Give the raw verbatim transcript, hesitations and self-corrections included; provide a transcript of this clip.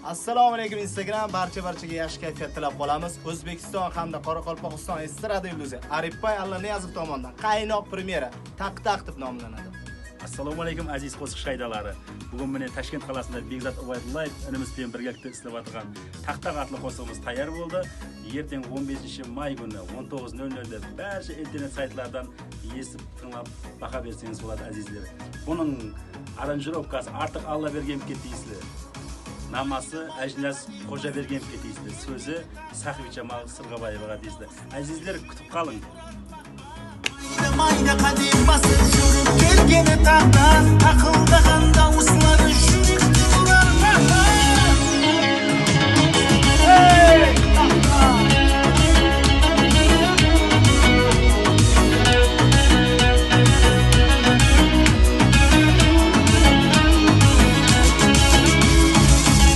Assalomu alaykum, Instagram. Barcha-barchaga yaxshi kayfiyat tilab qolamiz. O'zbekiston hamda Qoraqalpog'iston estrada yulduzi Arifbay Allaniyazov tomonidan qaynoq premyera, Taq-taq deb nomlanadi. Assalomu alaykum, aziz qosıq shaydalari. Bugun mine Tashkent qalasında Bekzat Ubaydullaev inimiz bilan birgalikte islep atırǵan Taq-taq atlı qosıǵımız tayar boldı. Erteń on besinshi may kúni on toǵız nol nolde bárshe internet saytlardan esitip, tıńlap, baha berseńiz boladı, azizler. Bunıń aranjirovkası Artıq Allabergenovke tiyisli. Naması Ájiniyaz Xojabergenovke tiyisli. Sózi Saqıpjamal Sırǵabaevaǵa tiyisli. Azizler, kútip qalıń. Mayda qádem basıp júrip kelgeni taqta, aqıldaǵan dawıslar